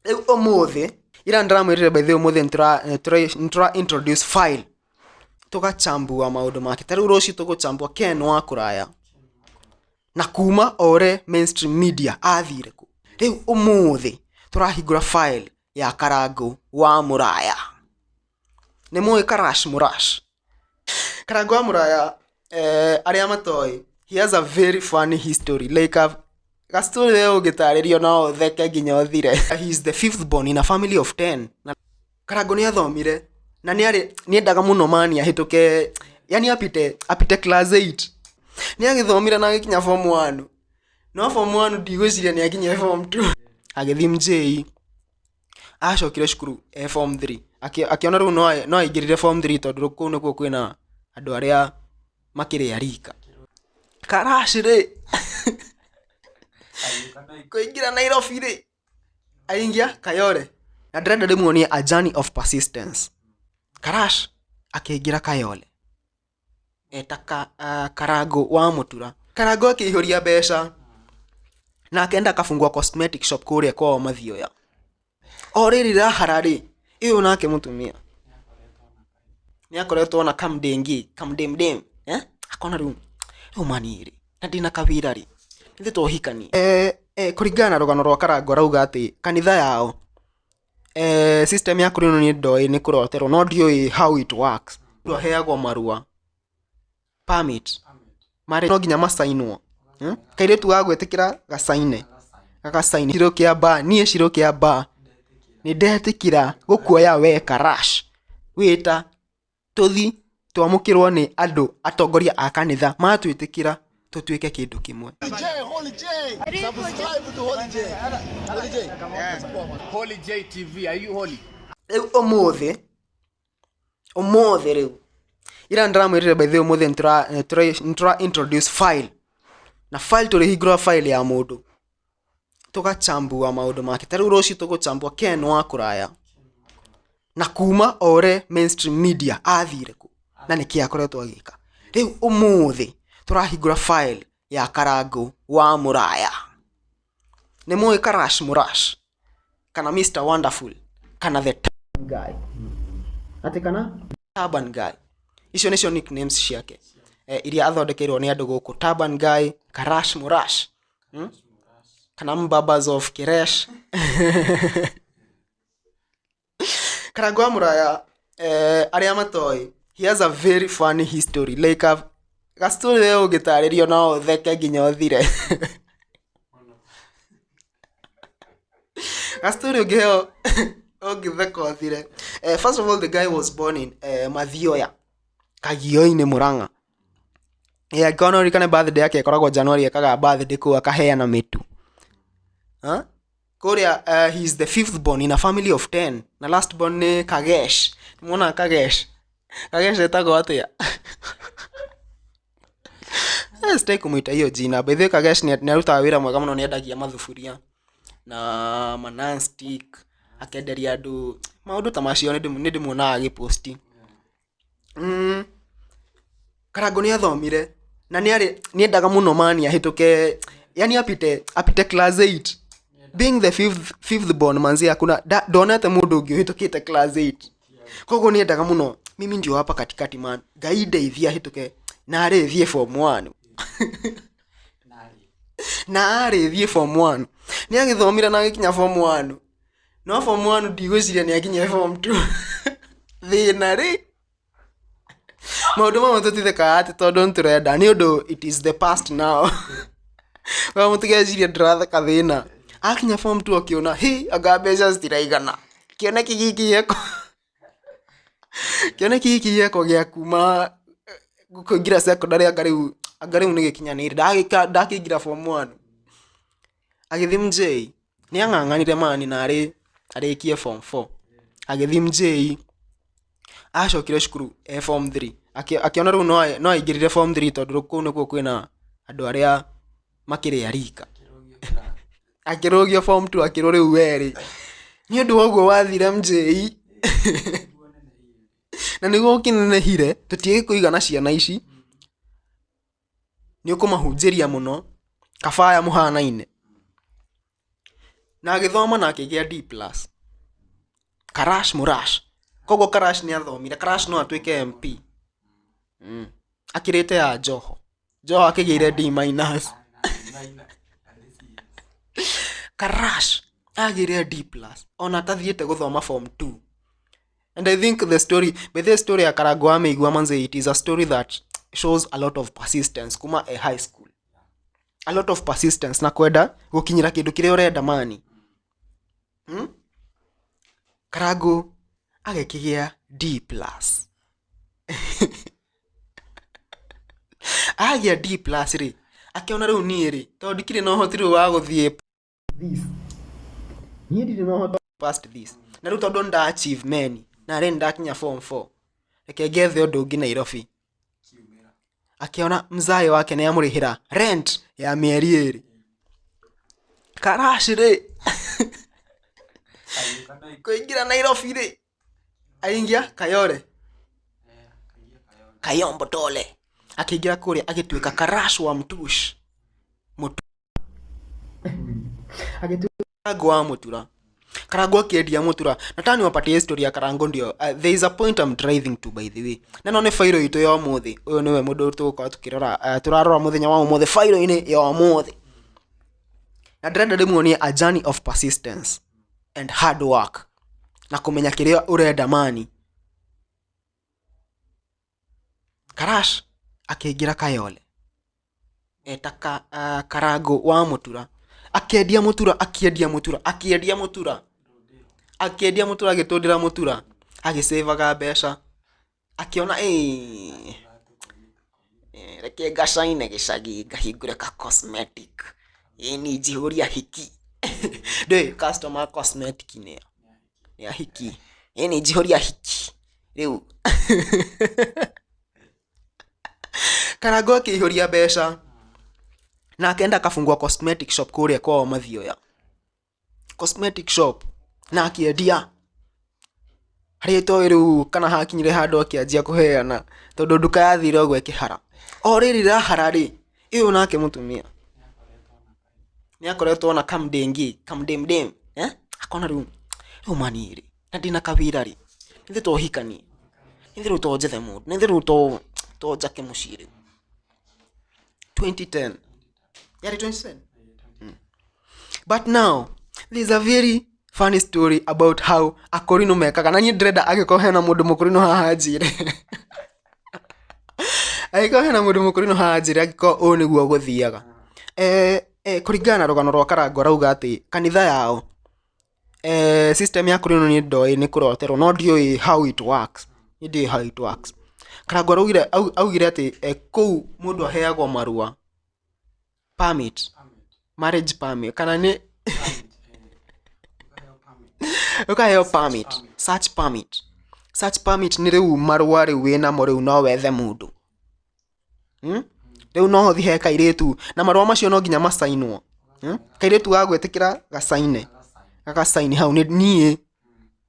Rĩu ũmũthĩ ira nĩndĩramwĩrire by the way ũmũthĩ nĩtũra introduce file tũgachambua maũndũ make. Ta rĩu rũciũ tũgũchambua Ken wa kũraya na kuma ore mainstream media athire kũ. Rĩu ũmũthĩ tũrahingũra file ya Karangũ wa Mũraya. Nĩ mũĩ Karash Mũrash? Karangũ wa Mũraya arĩa matoĩ he has a very funny history like a gastory we ũngĩtarĩrio no ũtheke nginya ũthire. He is the fifth born in a family of 10. Na Karangũ nĩ athomire na nĩ arĩ nĩ endaga mũno mani ahĩtũke yani apite class 8. Nĩ agĩthomire na agĩkinya form 1. No form 1 ndigwĩciria nĩ akinyire form 2. Agĩthiĩ MJ acokire cukuru e form 3 akĩona rĩu no aingĩrire form 3 tondũ kũu nĩkuo kwĩna andũ arĩa makĩrĩ a rika. Karash rĩ kũingĩra Nairobi rĩ aingia Kayole na ndĩrenda ndĩmuonie a journey of persistence. Karash akĩingĩra Kayole eta Karangũ wa Mũtura. Karangũ akĩihũria mbeca na akenda akabungua cosmetic shop kũrĩa kwao Mathioya. O rĩrĩ rahara rĩ, ĩyo nake mũtumia nĩ akoretwo na kamdĩngĩ kamdĩmdĩm eh? Akona rĩu rĩu mani rĩ na ndĩna kawĩra rĩ ithuĩ tũhikanie. Kũringana na rũgano rwa Karangũ arauga atĩ kanitha yao system ya kũrĩ niĩ ndoĩ nĩ kũroterwo no ndiũĩ how it works. Mũndũ aheagwo marũa permit marĩ no nginya macainwo. Kairĩtu gagwĩtĩkĩra gacaine gagacaine Shiro kĩa bar niĩ Shiro kĩa bar nĩ ndetĩkĩra gũkuoya we Karash wĩta tũthi twamũkĩrwo nĩ andũ atongoria a kanitha matwĩtĩkĩra tũtuĩke kĩndũ kĩmwe. J, Holy J. Subscribe to Holy J. Holy J. Holy J TV, are you holy? Rĩu ũmũthĩ ũmũthĩ rĩu ira nĩndĩramwĩrire by the way ũmũthĩ nĩtũra introduce file na file tũrĩhingũra file ya mũndũ tũgachambua maũndũ make. Ta rĩu rũciũ tũgũchambua Ken wa kũraya na kuma ore mainstream media athire kũ na nĩkĩ akoretwo agĩka. Rĩu ũmũthĩ tũrahingũra file ya Karangũ wa Mũraya. Nĩ mũĩ Karash Mũrash kana Mr Wonderful kana the Turban Guy. Atĩ kana Turban Guy. Icio nĩcio nicknames ciake iria athondekeirwo nĩ andũ gũkũ Turban Guy, Karash Mũrash. Kana Mbabas of Kiresh. Karangũ wa Mũraya arĩa matoĩ he has a very funny history like a gastory we ũngĩtarĩrio no ũtheke nginya ũthire. Gastory ũngĩheo ũngĩtheka ũthire. First of all the guy was born in Mathioya Kagio-inĩ Murang'a. Angĩkorwo no ũririkane birthday yake ĩkoragwo January ekaga birthday kũu akaheana mĩtu. Kũrĩa he is the fifth born in a family of 10 na last born nĩ Kagesh. Nĩmuonaga Kagesh? Kagesh etagwo atĩa? Sitaki kũmwĩta hiyo jina. By the way Kagesh nĩ arutaga wĩra mwega mũno nĩ endagia mathuburia na ma nonstick akenderia andũ maũndũ ta macio nĩ ndĩmuonaga agĩposti. Karangũ nĩ athomire na nĩ arĩ nĩ endaga mũno mani ahĩtũke yani apite class 8 being the fifth born manzi hakuna ndonete mũndũ ũngĩ ũhĩtũkĩte class 8 koguo nĩ endaga mũno mimi ndio hapa katikati man Ngai ndeithia ahĩtũke na arĩ thiĩ form 1 na arĩ thiĩ form 1 nĩ agĩthomire na agĩkinya form 1 no form 1 ndigwĩciria nĩ akinyire form 2 thĩna rĩ maũndũ mamwe tũtithekaga atĩ tondũ nĩtũrenda nĩ ũndũ it is the past now. Kwa mũtigecirie ndĩratheka thĩna akinya form 2 akĩona hĩ anga mbeca citiraigana kĩoneki gĩkĩ gĩakwa kĩoneki gĩkĩ gĩakwa gĩa kuma kũingĩra secondary anga rĩu nĩ gĩkinyanĩire ndakĩingĩra form 1 agĩthiĩ MJ nĩ ang'ang'anire mani na arĩ arĩkie form 4 agĩthiĩ MJ acokire cukuru e form 3 akĩona rĩu no aingĩrire form 3 tondũ kũu nĩkuo kwĩna andũ arĩa makĩrĩ a rika akĩrũgio form 2 akĩrwo rĩu we rĩ nĩ ũndũ wa ũguo wathire MJ na nĩguo ũkĩnenehire tũtiĩkũigana ciana ici nĩ ũkũmahunjĩria mũno kabaya mũhanaine. Na agĩthoma na akĩgĩa D plus. Karash Murash. Koguo Karash nĩ athomire. Karash no atuĩke MP. Mm. Akĩrĩte ya Joho. Joho akĩgĩire D minus. Karash agĩire D plus ona atathiĩte gũthoma form 2. And I think the story, by the story ya Karango wa Mĩigua manze, it is a story that shows a lot of persistence kuma a high school. A lot of persistence na kwenda gũkinyĩra kĩndũ kĩrĩa ũrenda mani. Hmm? Karango agĩkĩgĩa D plus. Agĩa D plus rĩ, akĩona rĩu niĩ rĩ, tondũ ndikĩrĩ na ũhoti rĩu wa gũthiĩ this. Niĩ ndirĩ na ũhoti past this. Na rĩu tondũ nda achieve many, na rĩ ndakinya form 4. Reke ngethe ũndũ ũngĩ Nairobi. Akĩona mzae wake nĩ amũrĩhĩra rent ya mĩeri ĩrĩ. Karash rĩ, kũingĩra Nairobi rĩ, aingia Kayole. Kayombo Tole. Akĩingĩra kũrĩa agĩtuĩka Karash wa Mtush. Agĩtuĩka Karango wa Mutura. Karango akĩendia Mutura. Nataka niwapatie history ya Karango ndio. There is a point I'm driving to, by the way. Na no nĩ fairo itũ ya ũmũthĩ. Ũyũ nĩwe mũndũ tũgũkorwo tukĩrora, tũrarora mũthenya wa ũmũthĩ fairo-inĩ ya ũmũthĩ. Na ndĩrenda ndĩmuonie a journey of persistence and hard work. Na kũmenya kĩrĩa ũrenda mani. Karash akĩingĩra Kayole. Eta Karango wa Mutura. Akĩendia Mutura, akĩendia Mutura, akĩendia Mutura. Akĩendia Mutura, agĩtũndĩra Mutura. Agĩcĩvaga mbeca. Akĩona, reke ngacaine gĩcagi, ngahingũre ka cosmetic. Ni njihũria hiki. Ndũĩ customer cosmetic nĩ ya hiki. Ni njihũria hiki. Rĩu. Karango akĩihũria mbeca. Na akenda akafungua cosmetic shop kũrĩa kwao Mathioya. Cosmetic shop. Na akĩendia. Harĩa itoĩ rĩu kana hakinyire handũ akĩanjia kũheana. Tondũ nduka yathire ũguo ĩkĩhara. O rĩrĩ ĩrahara rĩ, ĩyo nake mũtumia. Nĩ akoretwo na kamdĩngĩ, kamdĩmdĩm. Eh? Akona rĩu, rĩu mani rĩ, na ndĩna kawĩra rĩ, nĩ to hikanie. Nĩ rĩu to njethe mũndũ, nĩ rĩu to njake mũciĩ rĩu. 2010. Yarĩ 2010? But now, there's a very funny story about how akorino mekaga. Na niĩ ndĩrenda angĩkorwo hena mũndũ mũkorino haha anjĩre. Angĩkorwo hena mũndũ mũkorino haha anjĩre angĩkorwo ũũ nĩguo gũthiaga. Kũringana na rũgano rwa Karango arauga atĩ kanitha yao, system ya kũrino niĩ ndoĩ nĩ kũroterwo, no ndiũĩ how it works. Niĩ ndiũĩ how it works. Karango augire atĩ, kũu mũndũ aheagwo marũa permit, marriage permit, kana nĩ ũkaheo permit, search permit. Search permit nĩ rĩu marũa rĩu wĩnamo rĩu no wethe mũndũ. Rĩu no ũthiĩ he kairĩtu na marũa macio no nginya macainwo. Kairĩtu gagwĩtĩkĩra gacaine. Gagacaini hau nĩ niĩ,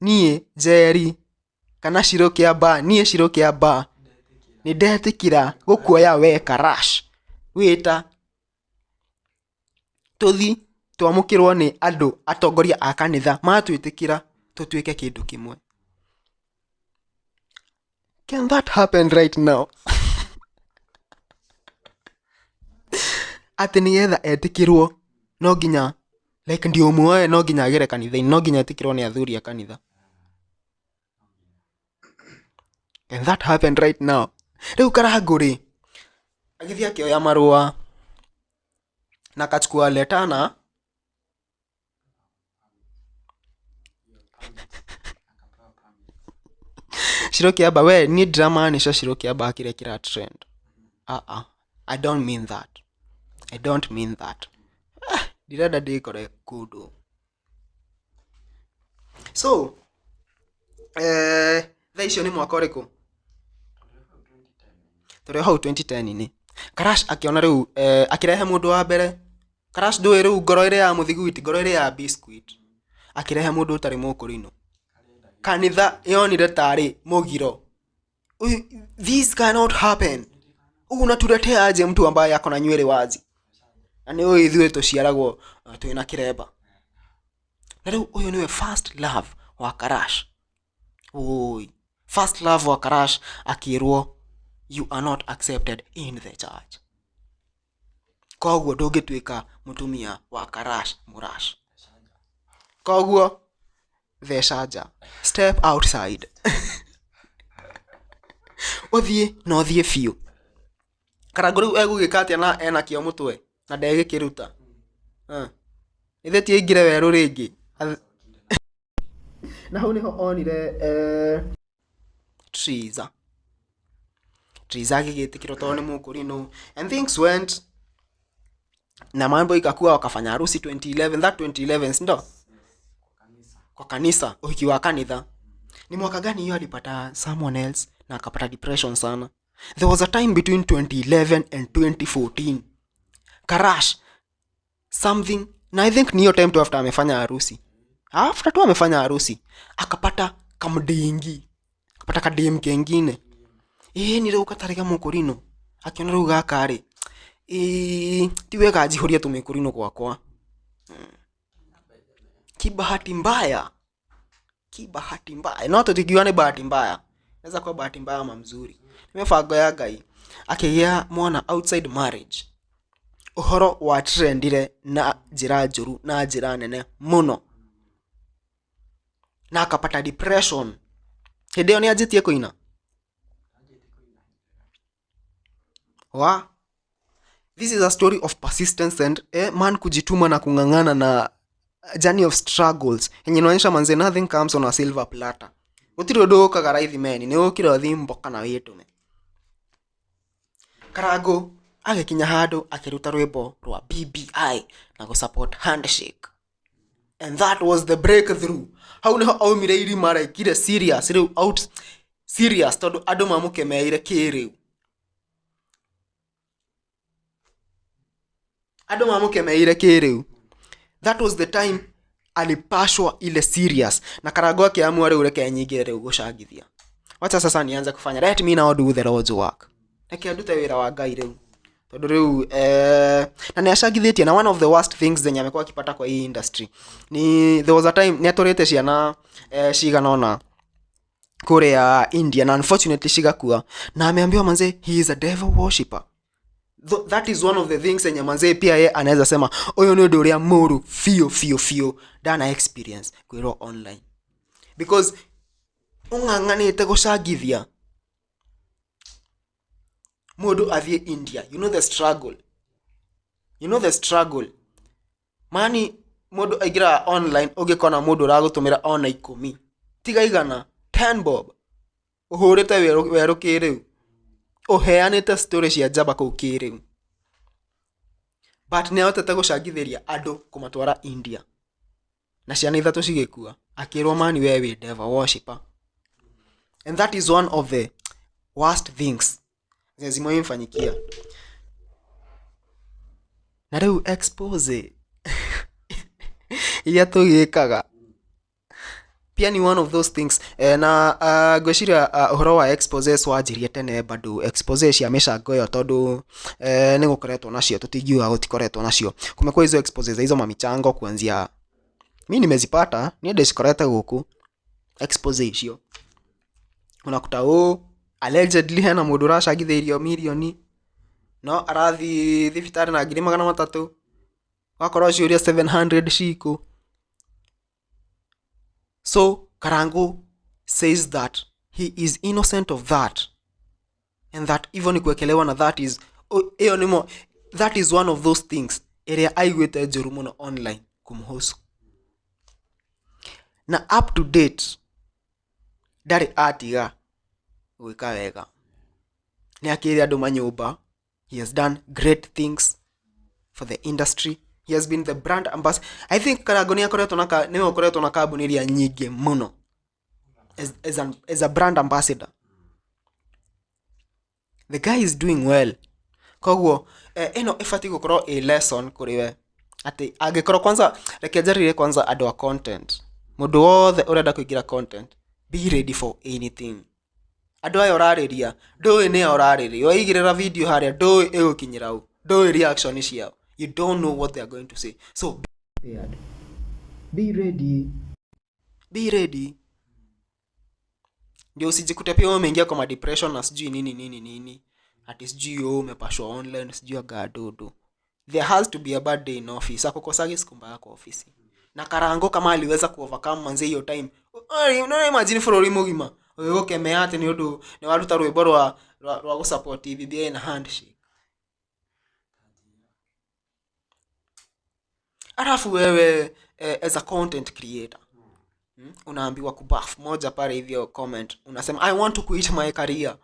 niĩ Njeri kana Shiro Kĩamba, niĩ Shiro Kĩamba nĩ ndetĩkĩra gũkuoya we Karash wĩta tũthi twamũkĩrwo nĩ andũ atongoria a kanitha matwĩtĩkĩra tũtuĩke kĩndũ kĩmwe. Can that happen right now? Atĩ nĩgetha etĩkĩrwo no nginya like ndio muoe no nginya agere kanitha-inĩ, no nginya etĩkĩrwo nĩ athuri a kanitha. Can that happen right now? Rĩu Karango rĩ, agĩthiĩ akĩoya marũa na akachukua leta na Shiro Kĩamba, we niĩ ndiramaanisha Shiro Kĩamba kĩrĩa kĩra trend. I don't mean that. I don't mean that. Ndirenda ndĩkore kũndũ. So, thaa icio nĩ mwaka ũrĩkũ? Tũrĩ hau 2010-inĩ. Karash akĩona rĩu, akĩrehe mũndũ wa mbere. Karash ndũĩ rĩu ngoro ĩrĩa ya mũthiguiti, ngoro ĩrĩa ya biscuit. Akĩrehe mũndũ ũtarĩ mũkũrinũ. Kanitha yonire tarĩ mũgiro. This cannot happen. Unatuletea aje mtu ambaye ako na nywele wazi? Na nĩ ũĩ ithuĩ tũciaragwo twĩna kĩremba. Na rĩu ũyũ nĩwe first love wa Karash. Oi, first love wa Karash akĩrwo you are not accepted in the church. Koguo ndũngĩtuĩka mũtumia wa Karash Murash. Koguo theca nja, step outside. Ũthiĩ na ũthiĩ biũ. Karangũ rĩu egũgĩka atĩa na ena kĩo mũtwe na ndegĩkĩruta? Githĩ ti aingĩre werũ rĩngĩ? Na hau nĩho onire Triza. Triza agĩgĩtĩkĩrwo tondũ nĩ mũkũrinũ and things went na mambo ikakuwa, wakafanya harusi 2011, that 2011 si ndo? Kwa kanisa, ũhiki wa kanitha. Ni mwaka gani hiyo alipata someone else na akapata depression sana? There was a time between 2011 and 2014. Karash something, na I think ni hiyo time tu after amefanya harusi. After tu amefanya harusi, akapata kamdingi. Akapata kadem kengine. Ĩĩ nĩ rĩu gatarĩ gamũkũrinũ. Akiona rĩu gaka rĩ, ĩĩ ti wega njihũrie tũmĩkũrinũ gwakwa. Kibahati mbaya. Kibahati mbaya. No tũtingiuga nĩ bahati mbaya. Inaweza kuwa bahati mbaya ama mzuri. Nĩ mĩbango ya Ngai. Akĩgĩa mwana outside marriage. Ũhoro wa trendire na njĩra njũru na njĩra nene mũno. Na akapata depression. Hĩndĩ ĩyo nĩ anjĩtie kũina? Wa? This is a story of persistence and man kujituma na kung'ang'ana na journey of struggles yenye inaonyesha manze nothing comes on a silver platter. Gũtirĩ ũndũ ũkaga raithi meni, nĩ ũkire ũthiĩ mboka na wĩtũme. Karangũ agĩkinya handũ akĩruta rwĩmbo rwa BBI na gũ support handshake. And that was the breakthrough. Hau nĩho aumire irima rekire serious rĩu out serious tondũ andũ mamũkemeire kĩrĩu. Andũ mamũkemeire kĩrĩu. That was the time alipashwa ile serious na Karangũ akĩamua rĩu reke nyingĩre rĩu gũcangithia. Wacha sasa nianze kufanya. Let me now do the Lord's work. Reke ndute wĩra wa Ngai rĩu. Tondũ rĩu na nĩ acangithĩtie na one of the worst things zenye amekuwa akipata kwa hii industry ni there was a time nĩ atũrĩte ciana cigana ũna kũrĩa India na unfortunately cigakua na ameambiwa manze he is a devil worshipper. That is one of the things enye manze pia ye anaweza sema ũyũ nĩ ũndũ ũrĩa mũru biũ biũ biũ ndana experience kwĩrwo online because ũng'ang'anĩte gũcangithia mũndũ athiĩ India, you know the struggle, you know the struggle mani mũndũ aingĩraga online ũngĩkona mũndũ ũragũtũmĩra ona ikũmi tiga igana 10 bob ũhũrĩte werũ kĩrĩu ũheanĩte story cia njamba kũu kĩrĩu but nĩ ahotete gũcangithĩria andũ kũmatwara India na ciana ithatũ cigĩkua akĩrwo mani we wĩ devil worshipper and that is one of the worst things zenye zimemfanyikia. Na rĩu expose iria tũgĩkaga pia ni one of those things na ngwĩciria ũhoro wa exposes wanjirie tene bado expose cia mĩcango ĩyo tondũ nĩ gũkoretwo nacio, tũtingiuga gũtikoretwo nacio. Kumekuwa hizo exposes za hizo mamichango kuanzia mi nimezipata, niĩ ndĩcikorete gũkũ expose icio. Unakuta ũ allegedly hena mũndũ ũracangithĩirio mirioni no arathi thibitarĩ na ngiri magana matatũ, wakorwo ciũria 700 cikũ. So Karangu says that he is innocent of that and that even kuekelewa na that is ĩyo nĩmo, that is one of those things ĩrĩa aiguĩte njũru mũno online kumhusu. Na up to date ndarĩ atiga gwĩka wega, nĩ akĩire andũ manyũmba. He has done great things for the industry. He has been the brand ambassador. I think Karangu nĩ akoretwo na nĩwe ũkoretwo na kambuni iria nyingĩ mũno as a brand ambassador. The guy is doing well. Koguo ĩno ĩbatiĩ gũkorwo a lesson kũrĩ we atĩ angĩkorwo kwanza, reke njarĩrie kwanza andũ a content, mũndũ wothe ũrenda kũingĩra content, be ready for anything. Andũ aya ũrarĩria ndũĩ nĩa ũrarĩria, waigĩrĩra video harĩa ndũĩ ĩgũkinyĩra ũ, ndũĩ reaction ciao, you don't know what they are going to say, so be prepared. Be ready, be ready, ndio usijikute pia wewe umeingia kwa madepression na sijui nini nini nini, ati sijui wewe umepashwa online, sijui agadudu. There has to be a bad day in office. Akukosagi siku mbaya kwa ofisi. Na Karango kama aliweza kuovercome manze hiyo time. Ai, unaona, imagine bũrũri mũgima ũgĩgũkemea atĩ nĩ ũndũ nĩ waruta rwĩmbo rwa gũsupport BBI na handshake, alafu wewe as a content creator, unaambiwa kubaf moja pale hivyo comment unasema, "I want to quit my career."